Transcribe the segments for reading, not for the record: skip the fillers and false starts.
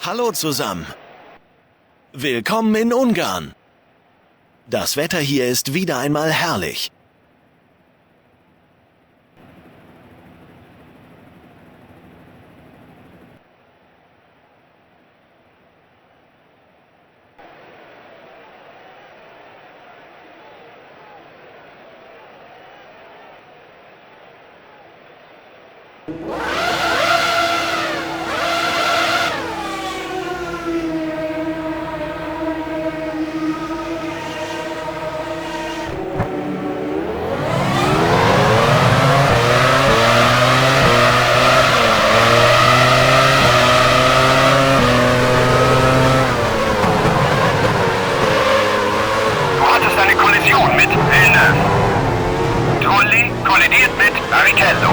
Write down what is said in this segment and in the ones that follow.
Hallo zusammen. Willkommen in Ungarn. Das Wetter hier ist wieder einmal herrlich. Du hattest eine Kollision mit Villeneuve. Trulli kollidiert mit Barrichello.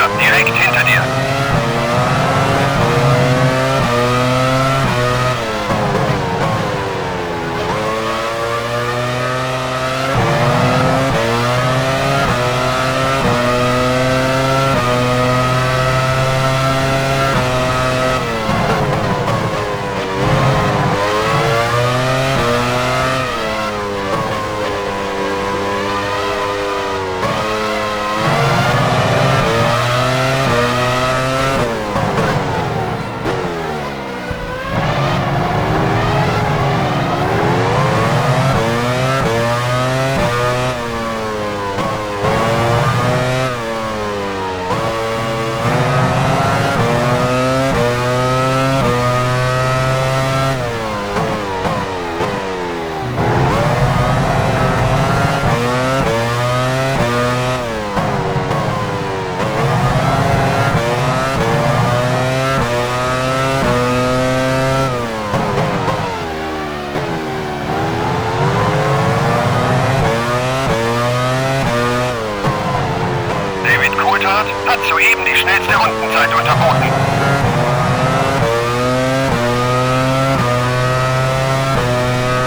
Vierter, direkt hinter dir. David Coulthard hat soeben die schnellste Rundenzeit unterboten.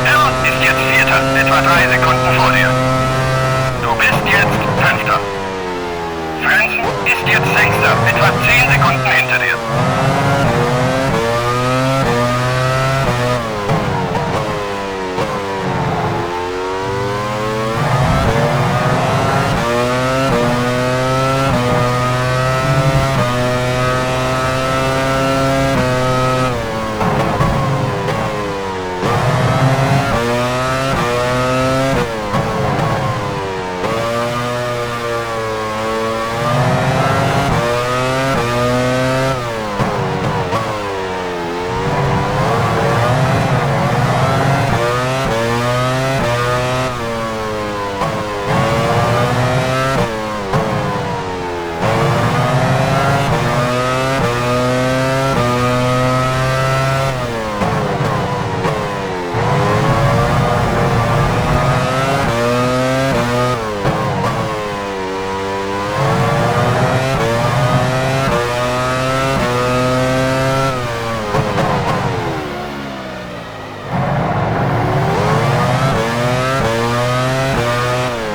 Hill ist jetzt Vierter, etwa 3 Sekunden vor dir. Du bist jetzt Fünfter. Frentzen ist jetzt Sechster, etwa 10 Sekunden hinter dir.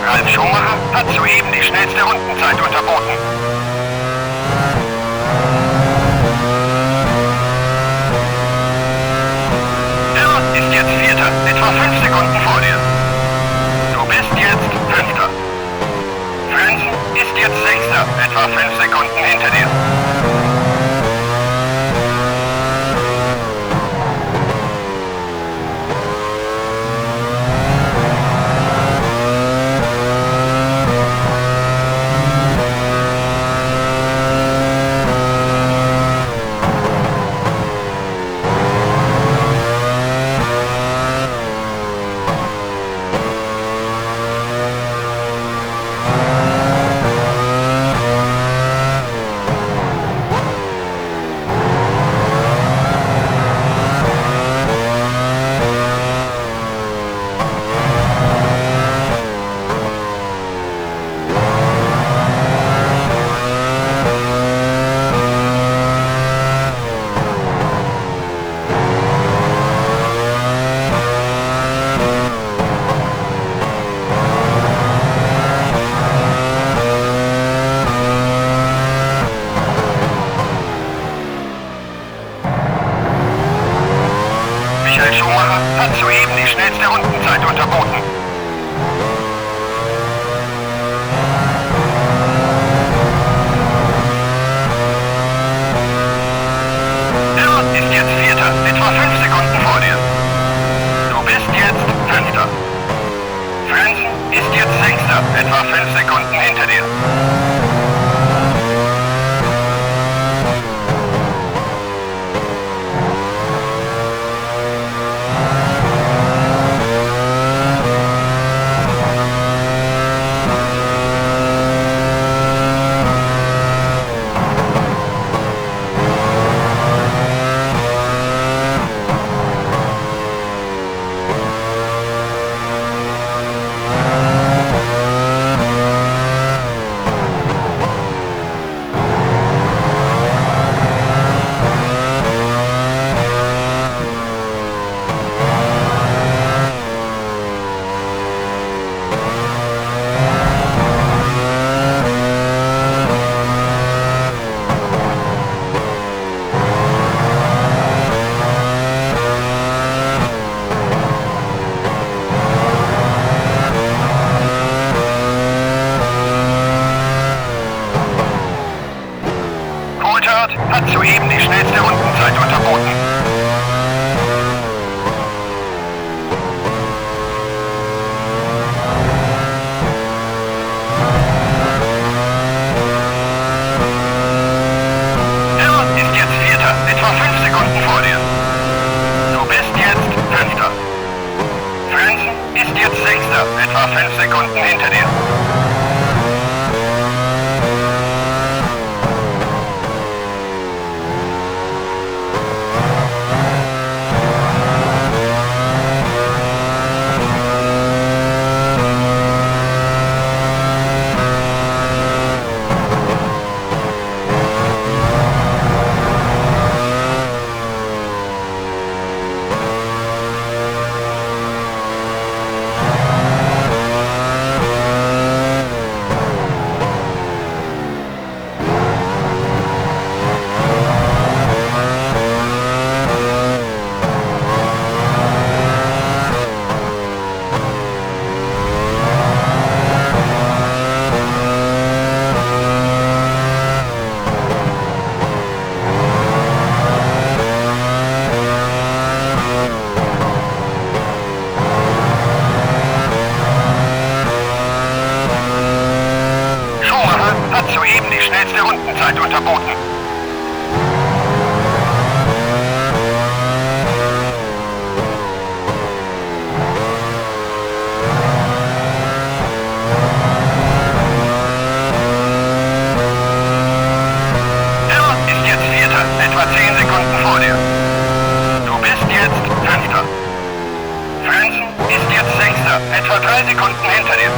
Ralf Schumacher hat soeben die schnellste Rundenzeit unterboten. Hill ist jetzt Vierter, etwa 5 Sekunden vor dir. Du bist jetzt Fünfter. Frentzen ist jetzt Sechster, etwa 5 Sekunden hinter dir. Michael Schumacher hat soeben die schnellste Rundenzeit unterboten. Hill ist jetzt Vierter, etwa 5 Sekunden vor dir. Du bist jetzt Fünfter. Frentzen ist jetzt Sechster, etwa 5 Sekunden hinter dir. hat soeben die schnellste Rundenzeit unterboten. Hill ist jetzt Vierter, etwa 5 Sekunden vor dir. Du bist jetzt Fünfter. Frentzen ist jetzt Sechster, etwa 5 Sekunden hinter dir. Schumacher hat soeben die schnellste Rundenzeit unterboten. Hill ist jetzt Vierter, etwa 10 Sekunden vor dir. Du bist jetzt Fünfter. Frentzen ist jetzt Sechster, etwa 3 Sekunden hinter dir.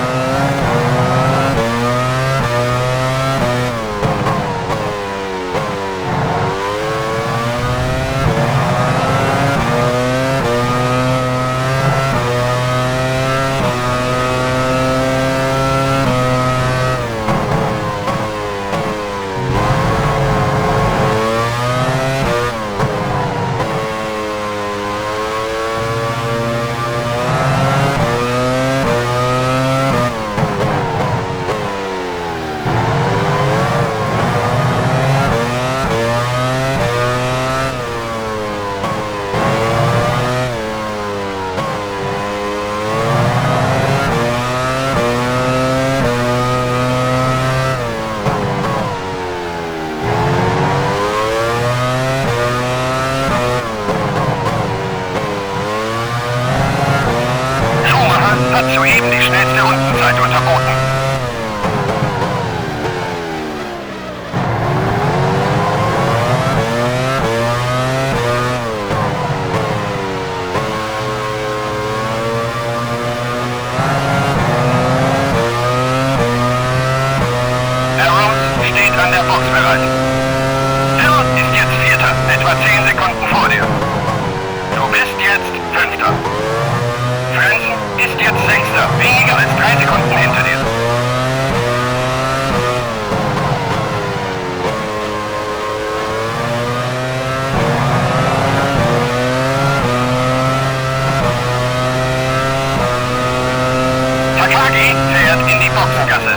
Schumacher hat soeben die schnellste Rundenzeit unterboten. Arrows steht an der Box bereit. Hill ist jetzt Vierter, etwa 10 Sekunden vor dir. Du bist jetzt Fünfter. Frentzen ist jetzt Sechster, weniger als 3 Sekunden hinter dir. Takagi fährt in die Boxengasse.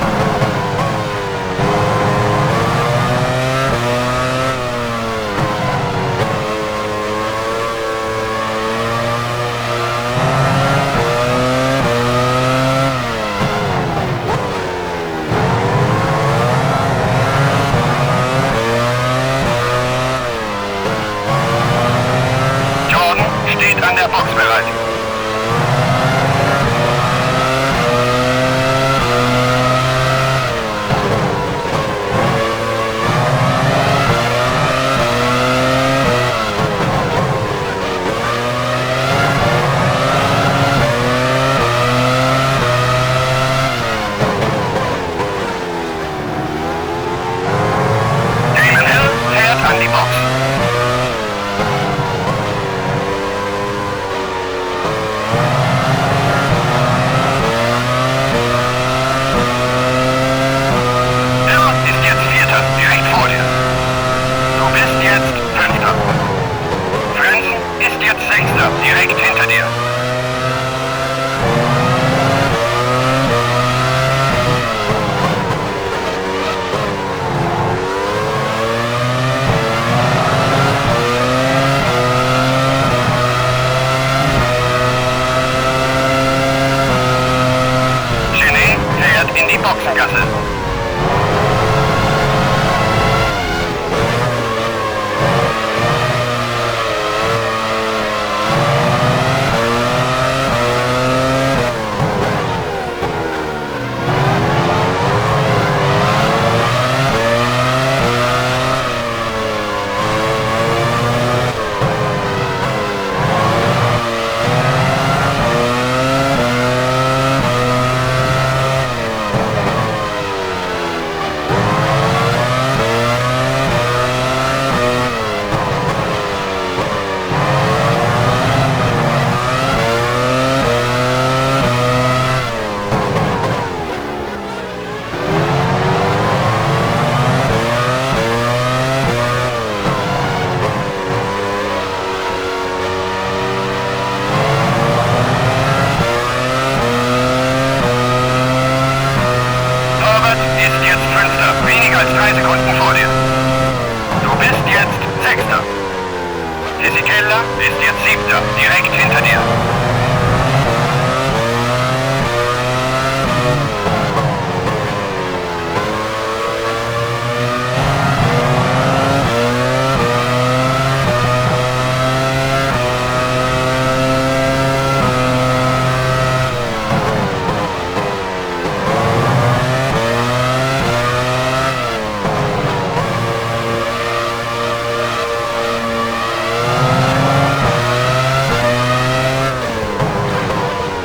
Fisichella ist jetzt Siebter, direkt hinter dir.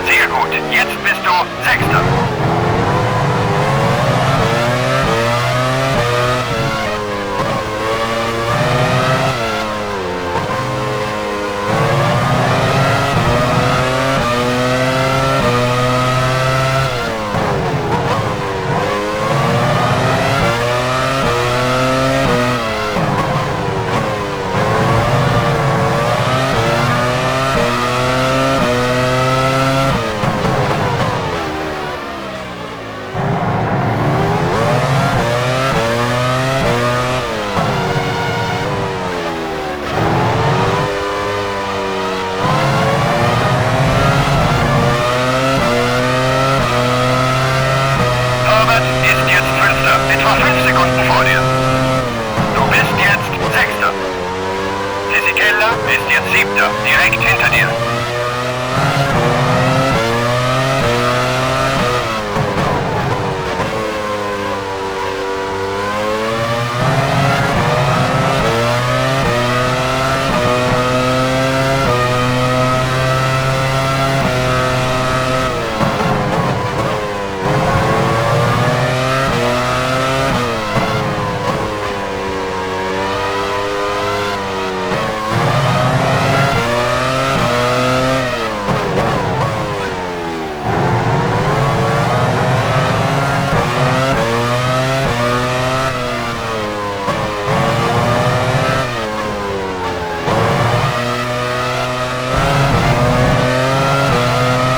Sehr gut, jetzt bist du Sechster. Herbert ist jetzt Fünfter, etwa 5 Sekunden vor dir. Du bist jetzt Sechster. Fisichella ist jetzt Siebter, direkt hinter dir.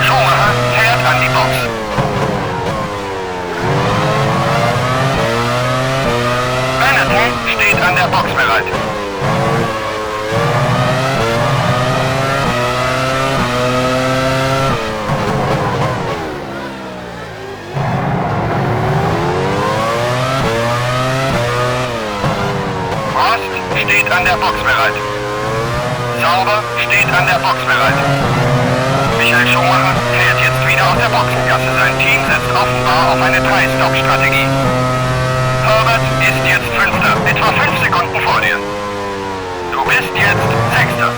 Schumacher fährt an die Box. Benetton steht an der Box bereit. Prost steht an der Box bereit. Sauber steht an der Box bereit. Michael Schumacher fährt jetzt wieder aus der Boxengasse. Sein Team setzt offenbar auf eine 3-Stop-Strategie. Herbert ist jetzt Fünfter, etwa 5 Sekunden vor dir. Du bist jetzt Sechster.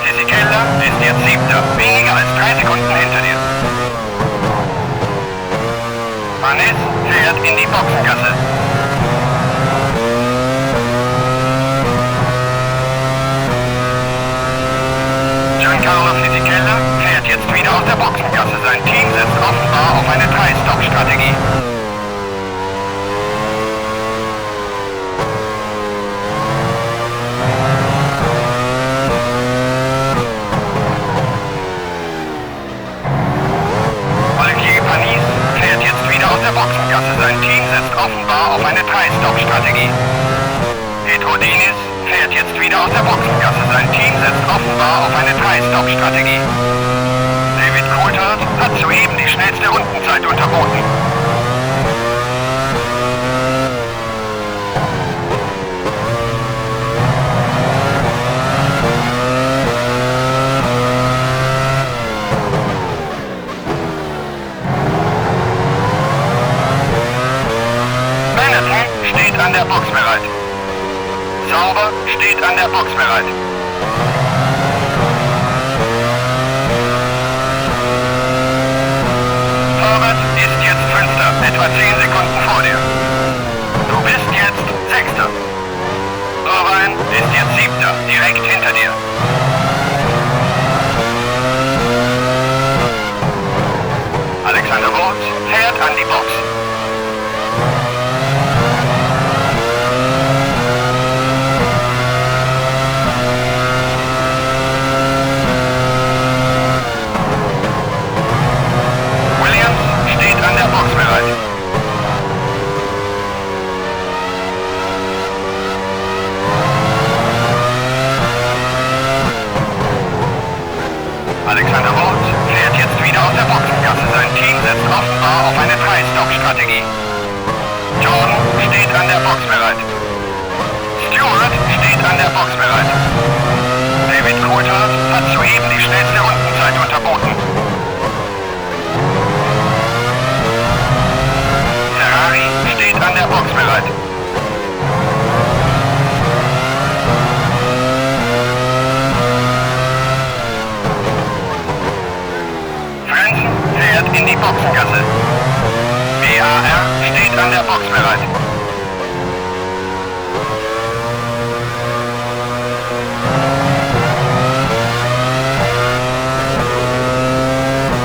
Fisichella ist jetzt Siebter, weniger als 3 Sekunden hinter dir. Panis fährt in die Boxengasse. Giancarlo Fisichella fährt jetzt wieder aus der Boxengasse. Sein Team setzt offenbar auf eine 3-Stop-Strategie. Olivier Panis fährt jetzt wieder aus der Boxengasse. Sein Team setzt offenbar auf eine 3-Stop-Strategie. Pedro Diniz fährt jetzt wieder aus der Boxengasse. Sein Team setzt offenbar auf eine 3-Stop-Strategie. David Coulthard hat soeben die schnellste Rundenzeit unterboten. Benetton steht an der Box bereit. Sauber steht an der Box bereit. Herbert ist jetzt Fünfter, etwa 10 Sekunden vor dir. Du bist jetzt Sechster. Irvine ist jetzt Siebter, direkt hinter dir. Alexander Wurz fährt an die Box. Williams steht an der Box bereit. Box bereit. David Coulthard hat soeben die schnellste Rundenzeit unterboten. Ferrari steht an der Box bereit. Frentzen fährt in die Boxengasse. BAR steht an der Box bereit.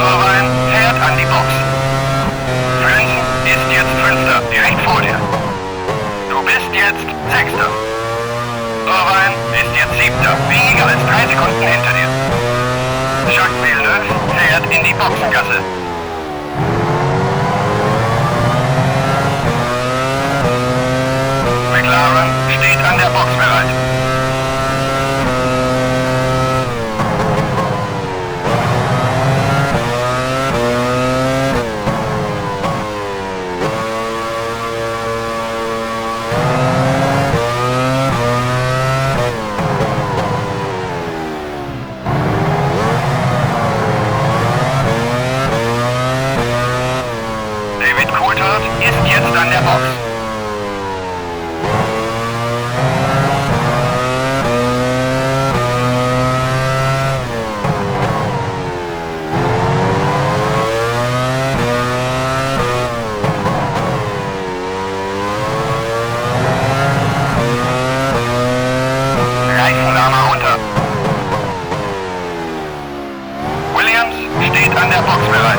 Irvine fährt an die Box. Frentzen ist jetzt Fünfter, direkt vor dir. Du bist jetzt Sechster. Irvine ist jetzt Siebter, weniger als 3 Sekunden hinter dir. Jacques Villeneuve fährt in die Boxengasse. McLaren steht an der Box bereit. David Coulthard ist jetzt an der Box. Reifenlama runter. Williams steht an der Box bereit.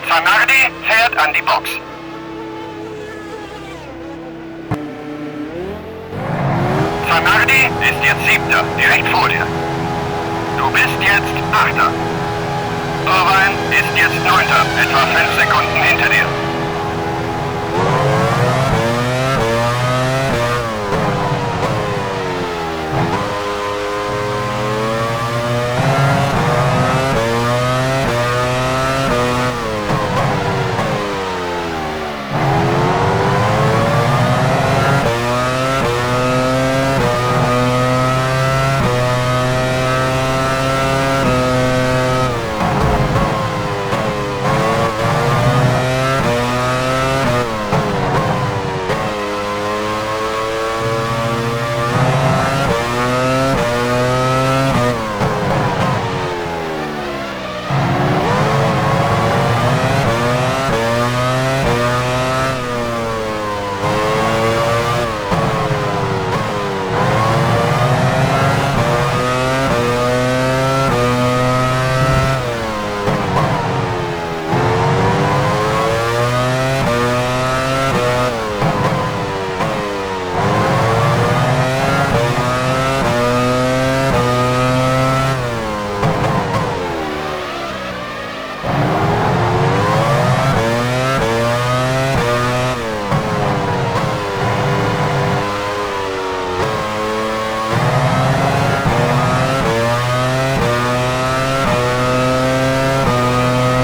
Zanardi fährt an die Box. Zanardi ist jetzt Siebter, direkt vor dir. Du bist jetzt Achter. Irvine ist jetzt Neunter, etwa 5 Sekunden hinter dir.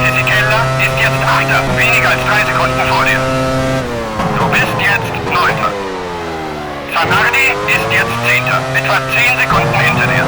Fisichella ist jetzt Achter, weniger als 3 Sekunden vor dir. Du bist jetzt Neunter. Zanardi ist jetzt Zehnter, etwa 10 Sekunden hinter dir.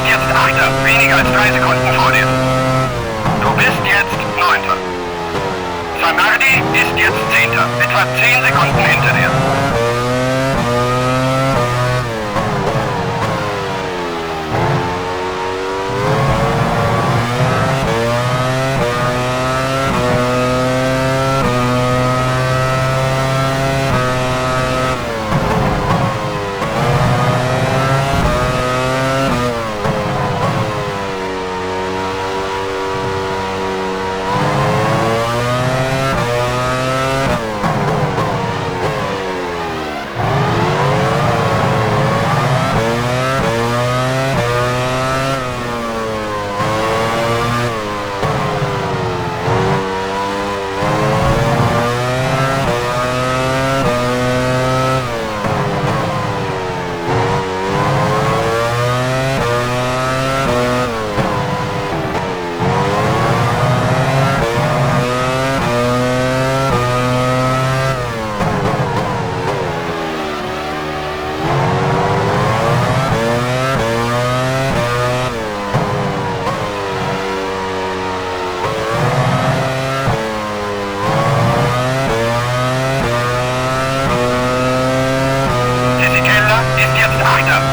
ist jetzt Achter, weniger als 3 Sekunden vor dir. Du bist jetzt Neunter. Zanardi ist jetzt Zehnter, etwa 10 Sekunden hinter dir.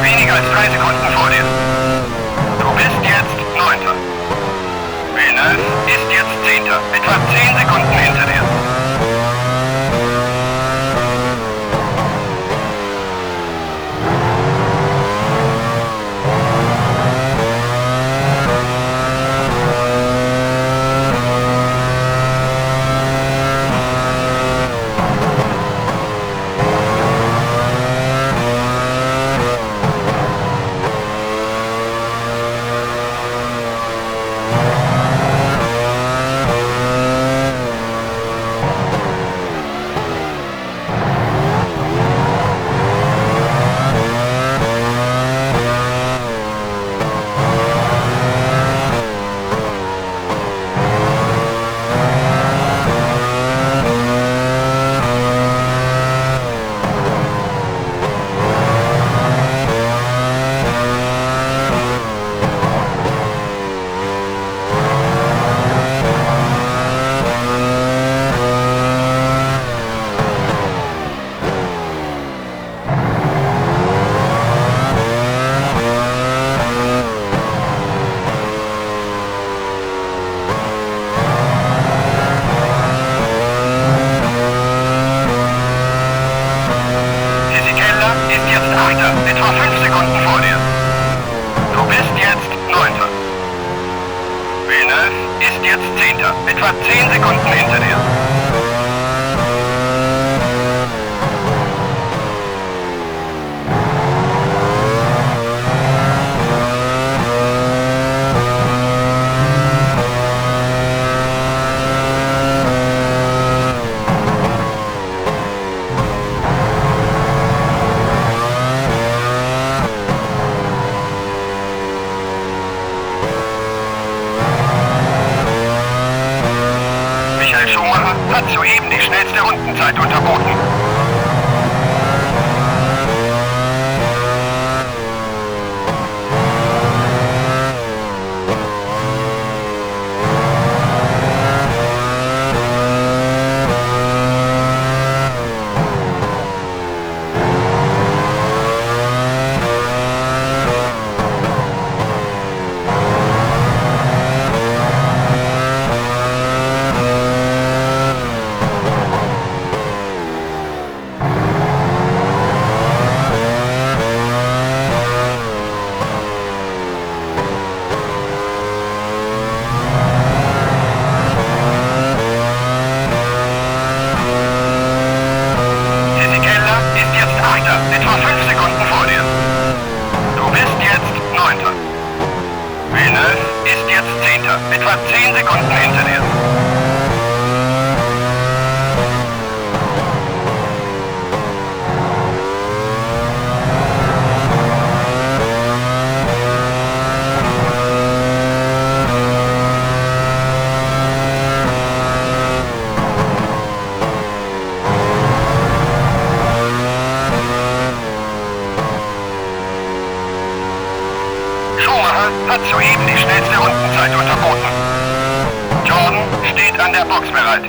Weniger als 3 Sekunden vor dir. Du bist jetzt Neunter. Villeneuve ist jetzt Zehnter, etwa 10 Sekunden hinter dir. Ist jetzt Achter, etwa 5 Sekunden vor dir. Du bist jetzt Neunter. Villeneuve ist jetzt Zehnter, etwa 10 Sekunden hinter dir. Michael Schumacher hat soeben die schnellste Rundenzeit unterboten. Etwa 5 Sekunden vor dir. Du bist jetzt Neunter. Villeneuve ist jetzt Zehnter, etwa 10 Sekunden hinter dir. Schumacher hat soeben die schnellste Rundenzeit unterboten. Jordan steht an der Box bereit.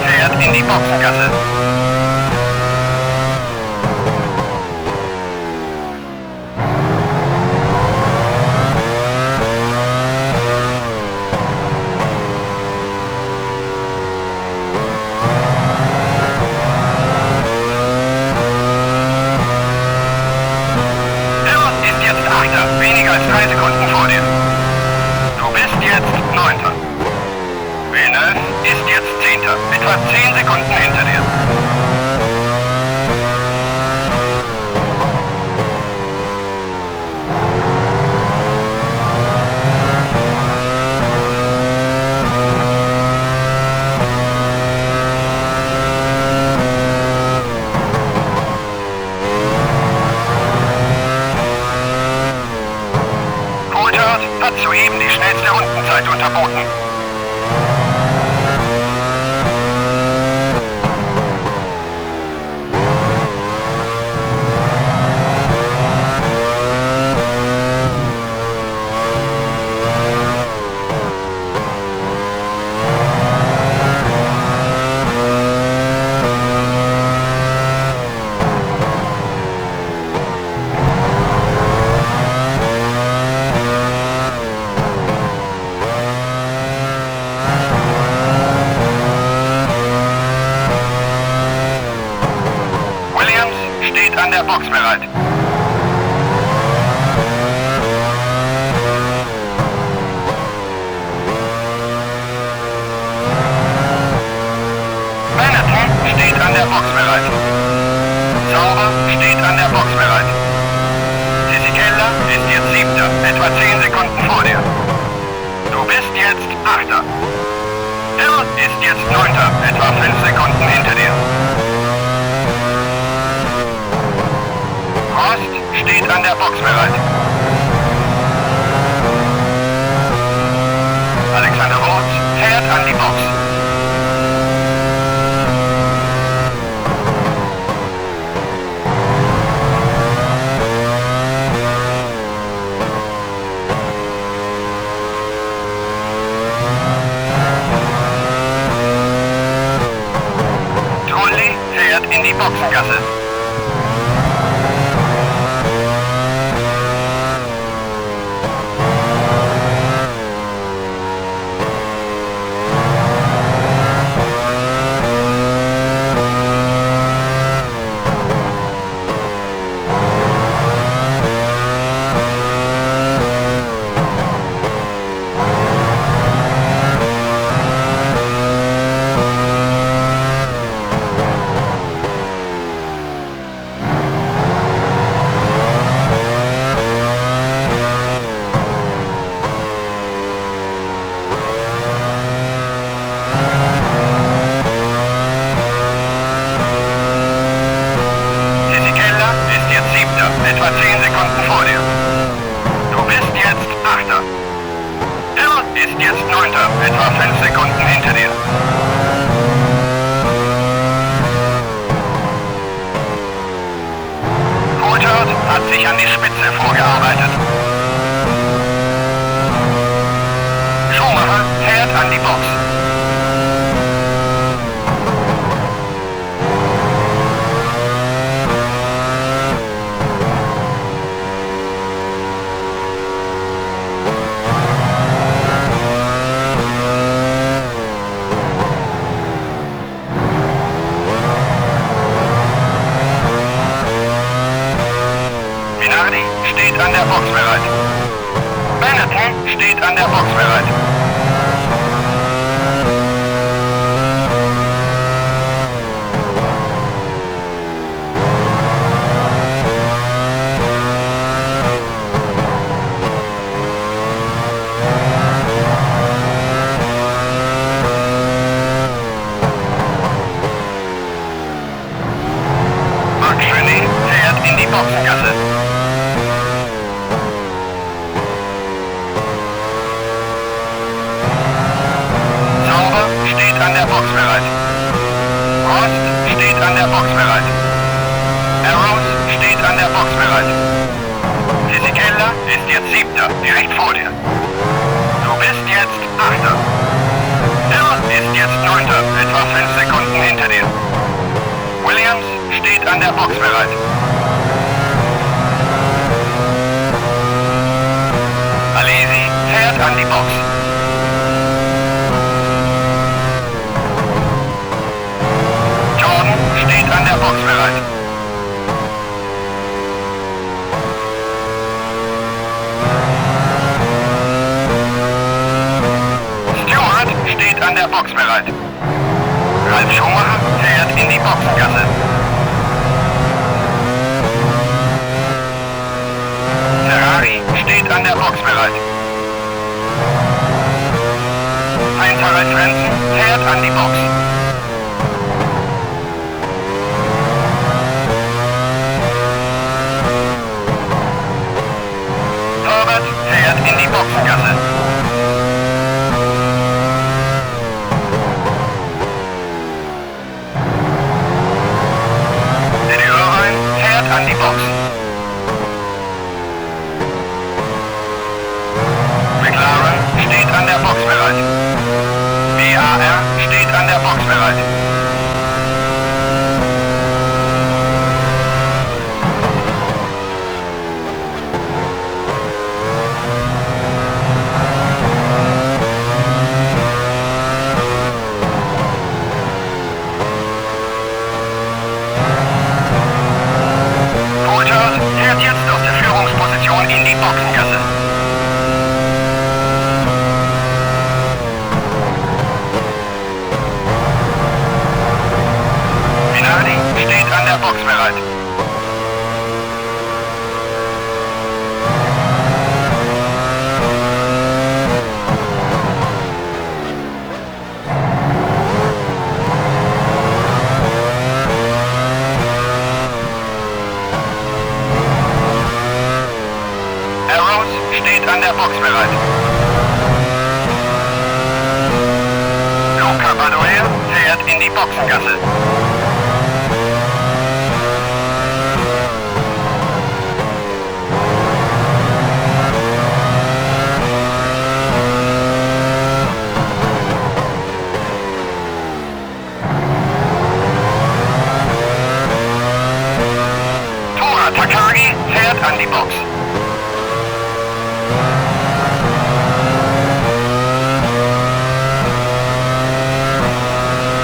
Fährt in die Boxengasse. Hill ist jetzt Achter, weniger als 3 Sekunden vor dir. Du bist jetzt Neunter. Villeneuve ist jetzt Zehnter, etwa 10 Sekunden hinter dir. Coulthard hat soeben die schnellste Rundenzeit unterboten. Williams steht an der Box bereit. Benetton steht an der Box bereit. Sauber steht an der Box bereit. Fisichella ist jetzt Siebter, etwa 10 Sekunden vor dir. Du bist jetzt Achter. Hill ist jetzt Neunter, etwa 5 Sekunden hinter dir. Prost steht an der Box bereit. Alexander Wurz fährt an die Box. Trulli fährt in die Boxengasse. Fisichella ist jetzt Siebter, etwa 10 Sekunden vor dir. Du bist jetzt Achter. Hill ist jetzt Neunter, etwa 5 Sekunden hinter dir. Coulthard hat sich an die Spitze vorgearbeitet. Schumacher fährt an die Box. Minardi steht an der Box bereit. Benetton steht an der Box bereit. jetzt Siebter, direkt vor dir. Du bist jetzt Achter. Hill ist jetzt Neunter, etwa 5 Sekunden hinter dir. Williams steht an der Box bereit. Alesi fährt an die Box. Jordan steht an der Box bereit. Stewart steht an der Box bereit. Ralf Schumacher fährt in die Boxengasse. Ferrari steht an der Box bereit. Heinz-Harald Frentzen fährt an die Box. Herbert fährt in die Boxengasse. Eddie Irvine fährt an die Box. McLaren steht an der Box bereit. BAR steht an der Box bereit. Coulthard fährt jetzt aus der Führungsposition in die Boxengasse. Minardi steht an der Box bereit. Arrows steht an der Box bereit. Luca Badoer fährt in die Boxengasse. Tora Takagi fährt an die Box.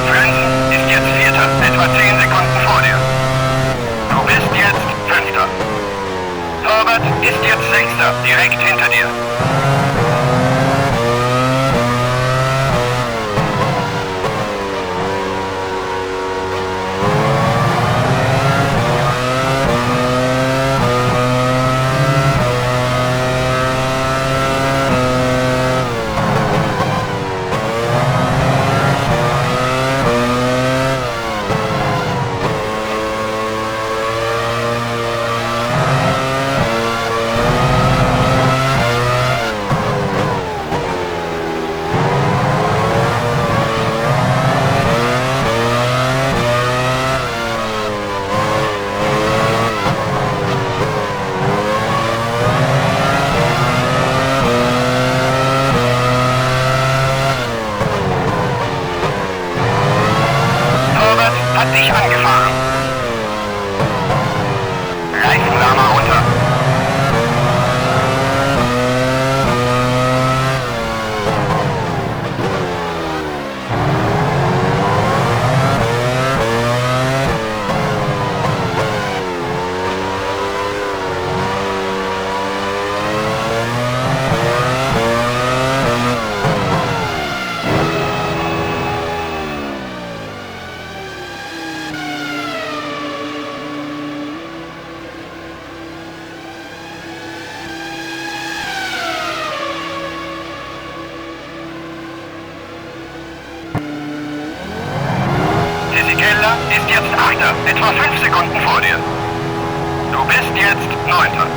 Frentzen ist jetzt Vierter, etwa 10 Sekunden vor dir. Du bist jetzt Fünfter. Herbert ist jetzt Sechster, direkt hinter dir. Herbert hat dich angefahren. Reifenlama runter. Fisichella ist jetzt Achter, etwa 5 Sekunden vor dir. Du bist jetzt Neunter.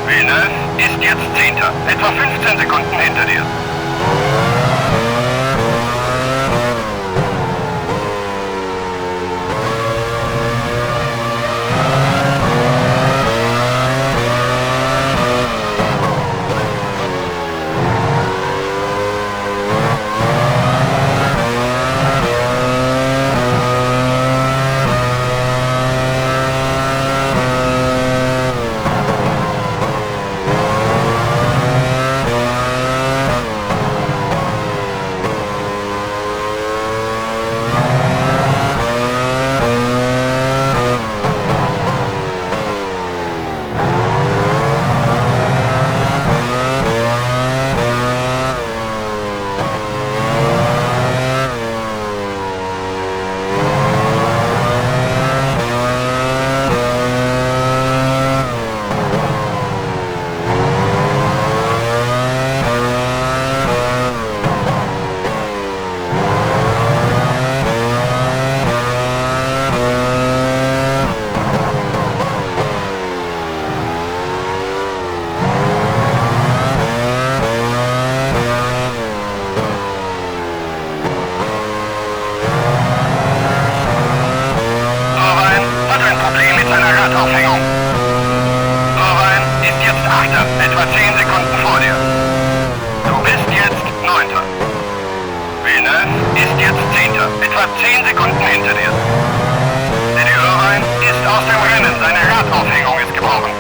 Villeneuve ist jetzt Zehnter, etwa 15 Sekunden hinter dir. Radaufhängung. Irvine ist jetzt Achter, etwa 10 Sekunden vor dir. Du bist jetzt Neunter. Villeneuve ist jetzt Zehnter, etwa 10 Sekunden hinter dir. Eddie Irvine ist aus dem Rennen, seine Radaufhängung ist gebrochen.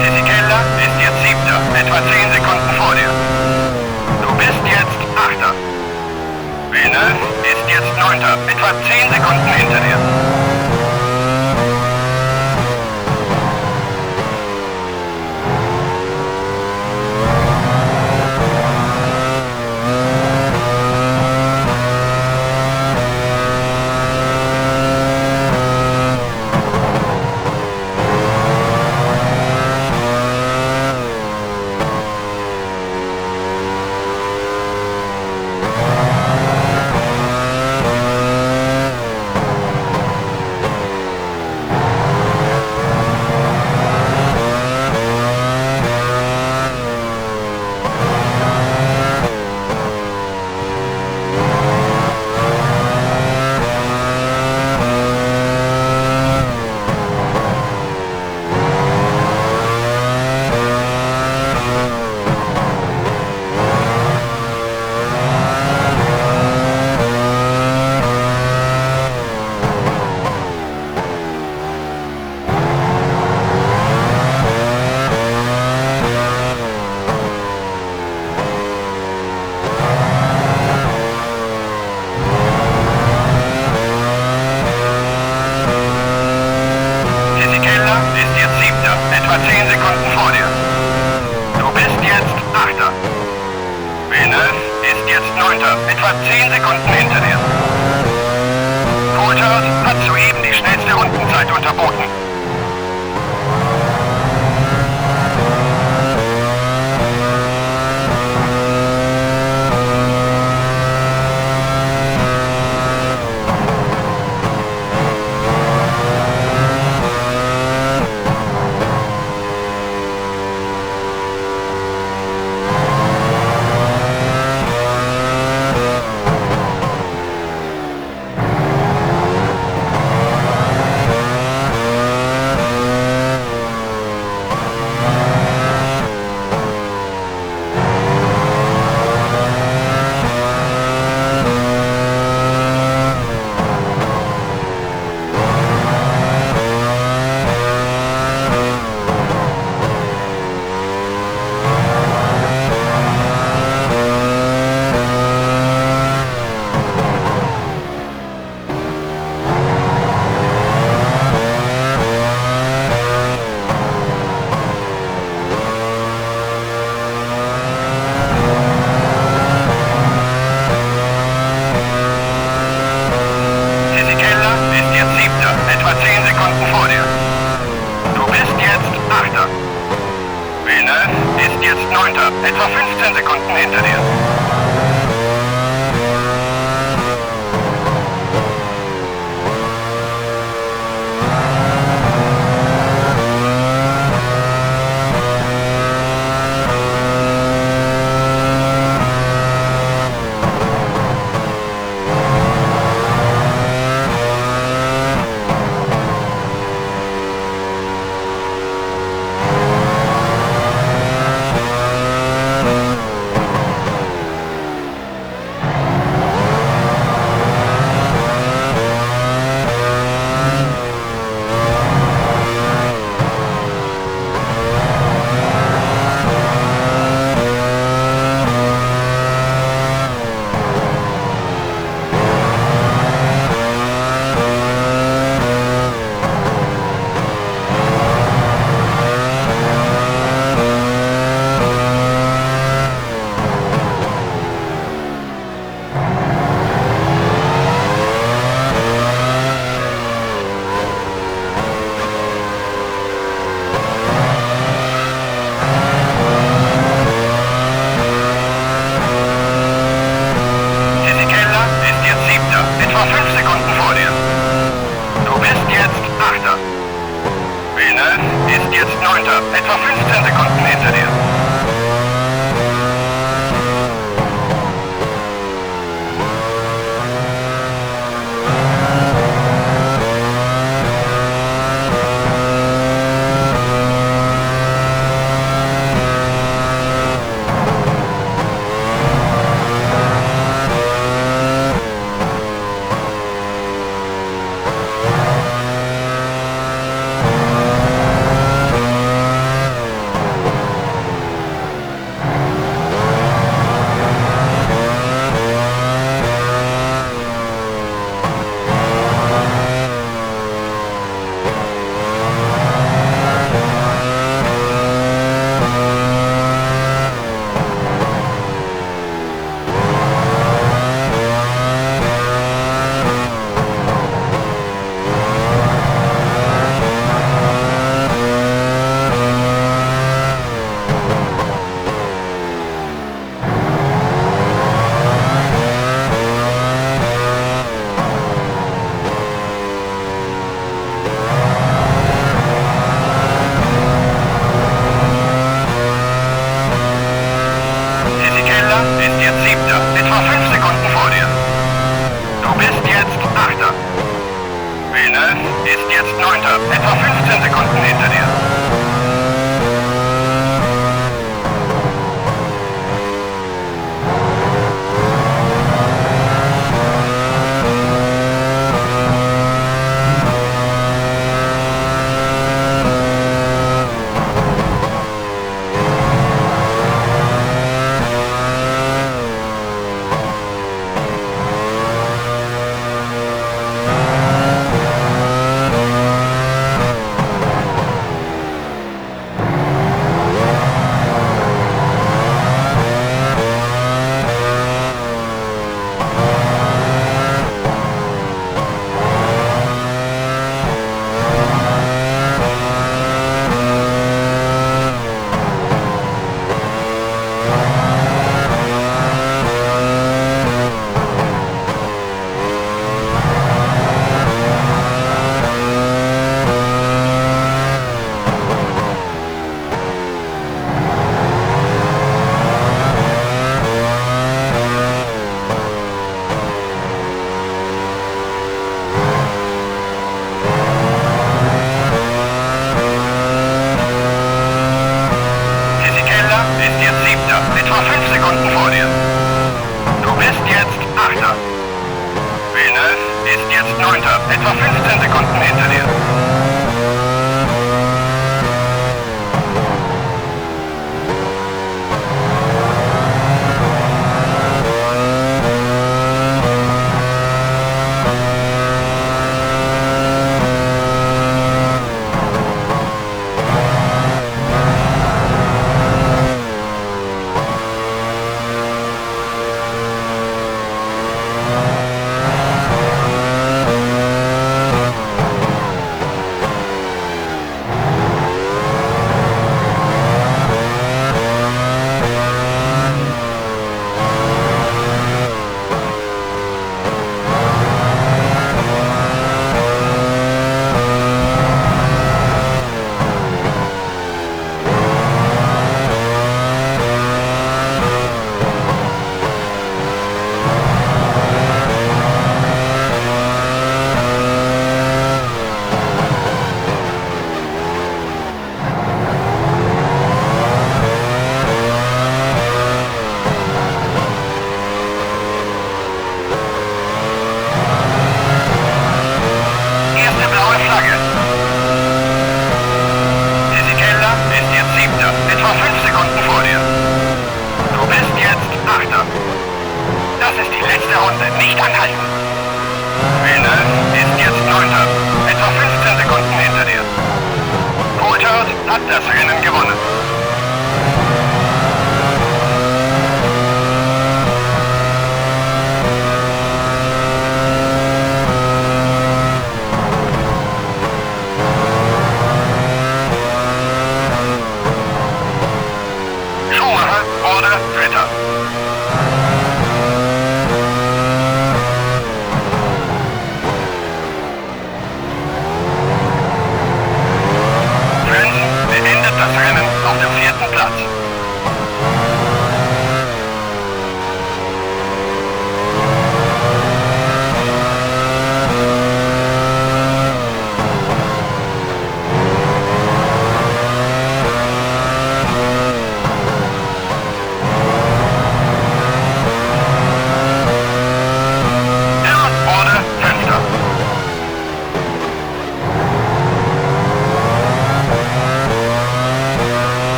Fisichella ist jetzt Siebter, etwa 10 Sekunden vor dir. Du bist jetzt Achter. Villeneuve ist jetzt Neunter, etwa 10 Sekunden hinter dir. Fisichella ist jetzt Siebter, etwa 10 Sekunden vor dir. Du bist jetzt Achter. Villeneuve ist jetzt Neunter, etwa 10 Sekunden hinter dir. Coulthard hat soeben die schnellste Rundenzeit unterboten. Fisichella ist jetzt Siebter, etwa 10 Sekunden vor dir. Du bist jetzt Achter. Villeneuve ist jetzt Neunter, etwa 15 Sekunden hinter dir. Ist jetzt Neunter, etwa 15 Sekunden hinter dir. Fisichella ist jetzt Siebter, etwa 5 Sekunden vor dir. Du bist jetzt Achter. Villeneuve ist jetzt Neunter, etwa 15 Sekunden hinter dir.